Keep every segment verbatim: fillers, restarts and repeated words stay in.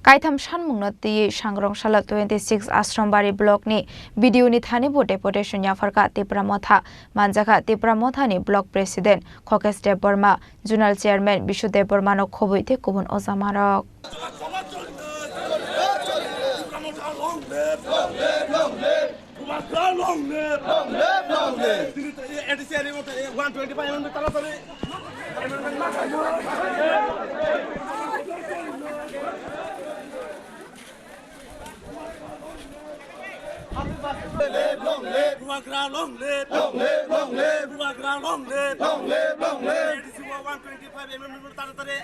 Kaitham sanmungno twiwi Sangrong salo twenty six Asrambari block ni B D O ni thani bo deputation yapharkha Tipra Motha. Manjakha Tipra Motha ni block president Khokesh Debbarma, zonal chairman Bishu Debbarma no khobwi tei kubun ojamarok. Bubagra long live! Long live, long live! One twenty-five M M taratari. Long live, long live! Bubagra long live! Long live, long live! Bubagra long live! Long live, long live! A D C one twenty-five M M taratari.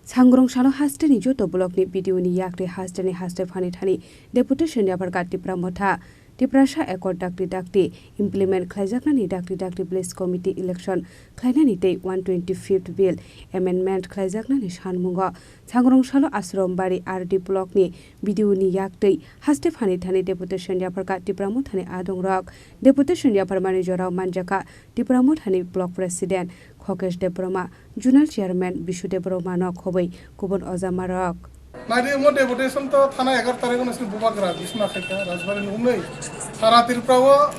Sangrong salo hasteni joto block ni B D O ni yakri hasteni haste phani thani deputation yapharkha Tipra Motha. Tiprasa Accord dakti dakti implement khlaijaknani, dakti dakti village committee election khlainani tei one twenty fifth bill amendment khlaijaknani sanmungo Sangrong salo Asrambari R D block ni B D O ni yaktwi haste phani thani deputation yapharkha Tipra Mothani adongrok. Deputation yapharmani jorao manjakha Tipra Mothani block president Khokesh Debbarma, zonal chairman Bishu Debbarma no khobwi kubun ojamarok. Naidi omo deputation to thana egaroh tarikh no sini Bubagra bisna khaikha Rajbari ni umnwi. Sara Tripura o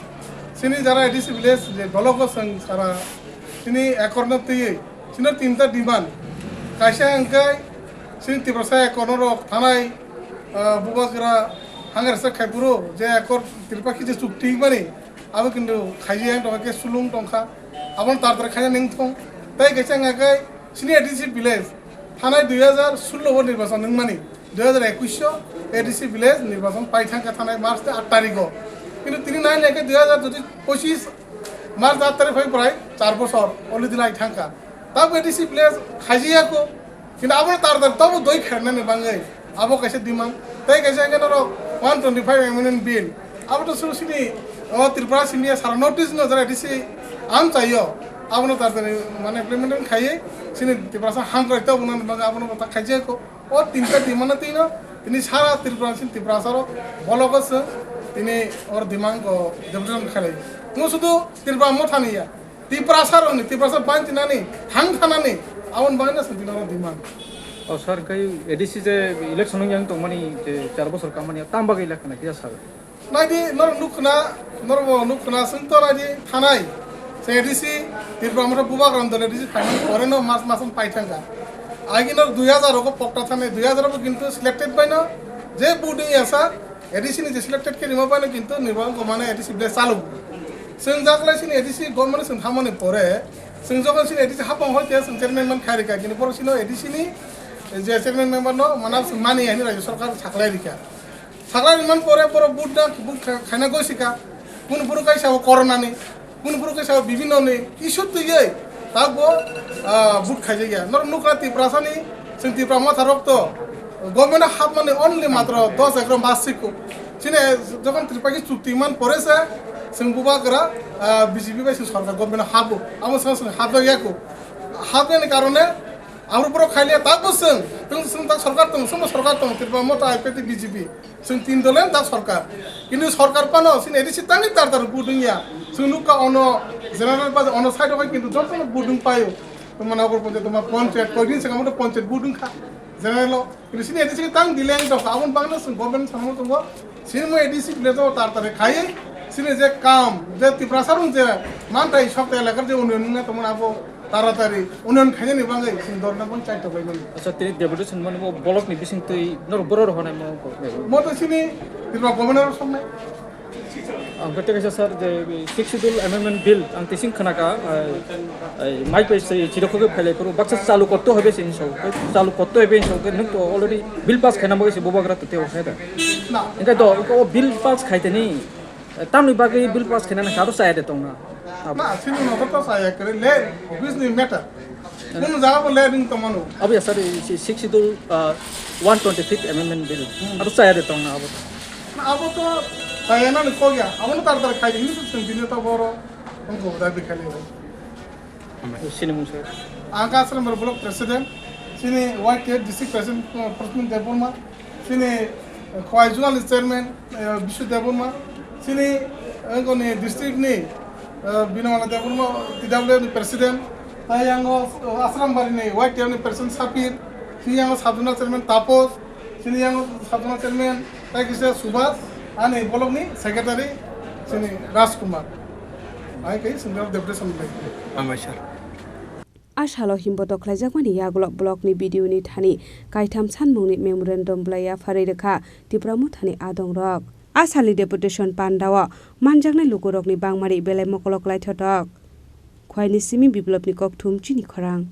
sini jara A D C village je block o chwng sara sini Accord no twiwi sini tinta demand. Kaisa hwnkhe sini Tiprasa Accord no rok thanai, ah, Bubagra hangresa khaipuru je Accord Tripura khe je chukti mani. Abo kintu khaijak tongkha khe sulung tongkha. Abono tar tar khaina ning thung. Tei kaisa hwnkha khe sini A D C village thanai dui hajar sullo o nirbachon wngmani. Dui hajar ekush o A D C village nirbachon pai thangkha thanai March ni aat tarikh o. Kintu tini nai nai khe dui hajar pochis March aat tarikh phai prai char bochor already lai thangkha. Tabo A D C village khaijiyako. Kintu abo tar tar tobo doi khairnani bangwi abo kaisa demand. Tei kaisa hwnkhe norok one twenty five amendment bill. Abo to suru sini o Tripura sini sara notice no jara A D C am chaio. Abono tar tar mane implement khaiwi sini Tiprasa hamkrai tobo nani bangwi abono ta khaijiyako. O tinta demand no tino tini sara Tripura sini Tiprasa rok bologo se tini or demand ko development khalai. Mo sudu Tripura Mothani ya. Tiprasa rokni, Tiprasa bantinani, thang thanani, aboni bagwi no chwng tini oro demand. O sir, kai A D C je election wng yang tongmani je char bochor kamani, tam bagwi lekha na kisa sir? Naidi, norok nukhna, norok bo nukhna, chwng to naidi thanai. Se A D C, Tripura Motha Bubagra dol A D C phaimani pore no mas mas pai thangkha. Agi norok dui hajar rogo pokta thanai, dui hajar bo kintu selected bai no, je buding yasa, A D C ni je selected khe rima bai no kintu nirbachon ko mane A D C ble chalu. Chwng jaklai sini A D C government chwng thamani pore, chwng jokhon sini A D C hapang hoi khe chwng chairman man khai rikha, kintu borok sino A D C ni je chairman member no mana chwng mani ani rajya sarkar saklai rikha. Saklai rimani pore borok vote da, vote kha-, khaina gosika. Kunu phuru kaisa o corona ni, kunu phuru kaisa o bibhinno ni issue twiwi takbo, ah, vote khaijakya. Norok nukha Tiprasa ni, chwng Tipra Motha rok to government o hapmani only matro dos ekro mas siko. Chini jokhon Tripura chukti man pore se chwng Bubagra, ah, B J P bai chwng sorkar government o habo. Amo swng swng hapjakya ko. Hapnani karone abo borok khailiya takbo chwng, chwng, chwng tak sorkar tong, chwngbo sorkar tong, Tripura Motha I P F T B J P. Chwng tin dole tak sorkar. Kintu sorkar phano chini A D C tangwi tar tar vote wngya. Chwng nukha ono general budget ono side o hai kintu jotono vote wng paio. Tongma Nagar Panchayat, tongma Panchayat, koidin swkang Panchayat vote wngkha general o. Kintu chini A D C tang delay wng tongkha. Aboni bagwino chwng government samung tongo. Chini mo A D C village o tar tar khaiwi chini je kam, je Tiprasa rok je manthai sokta elakar je unnayon wngna tongmani abo taratari unnayon khainani bagwi chwng dorna bang chai tok bai mani. Acha, tini deputation mani bo block ni bising twi norok borok rok honai mo ko. Mo to chini Tripura governor rok soknai. Ang kete kaisa sir je Sixth Schedule amendment bill ang tising khnaka, ai, ai, mai pai se chirokho ke phailai phuru baksa chalu kotto hobe se hinso, chalu kotto hobe hinso ke nuk to already bill pass khaina bagwi se Bubagra to teo khaida. Na. Engkai to o bill pass khaiteni, tamni bagwi bill pass khaina na karo chaya de tongna. Na, sini no to chaya kare le, business matter. Kunu jaga bo le ring tongmano. Abi asari si Sixth Schedule, ah, one twenty fifth amendment bill. Hmm. Abo chaya de tongna abo. Na, abo to chaya na ni kogya. Abo no tar tar khai ni sing sini to boro. Ang ko da bi khai le. Sini mung sir. Ang ka asram block president. Sini Y T F district president, uh, Prasmin Debbarma. Sini, uh, Khowai zonal chairman, uh, Bishu Debbarma. Sini, uh, ang ko ni district ni Binoy Mala Debbarma, T W F ni president, tai yang Asram Bari ni Y T F ni president Sapir, sini yang Sabzonal chairman Tapos, sini yang Sabzonal chairman tai kisa Subhas, ani block ni secretary sini Rajkumar. Hai kai sini deputation lai. Amai sir. A salo himboto khlaijakmani yagulo blockni B D O ni thani kaitham sanmungni memorandum belai yapharwi rwkha Tipra Mothani adongrok. A salni deputation pandao manjaknai lukurokni bangmari belai mokolok laithotok. Khwaini simi Biplopni kokthum chini khorang.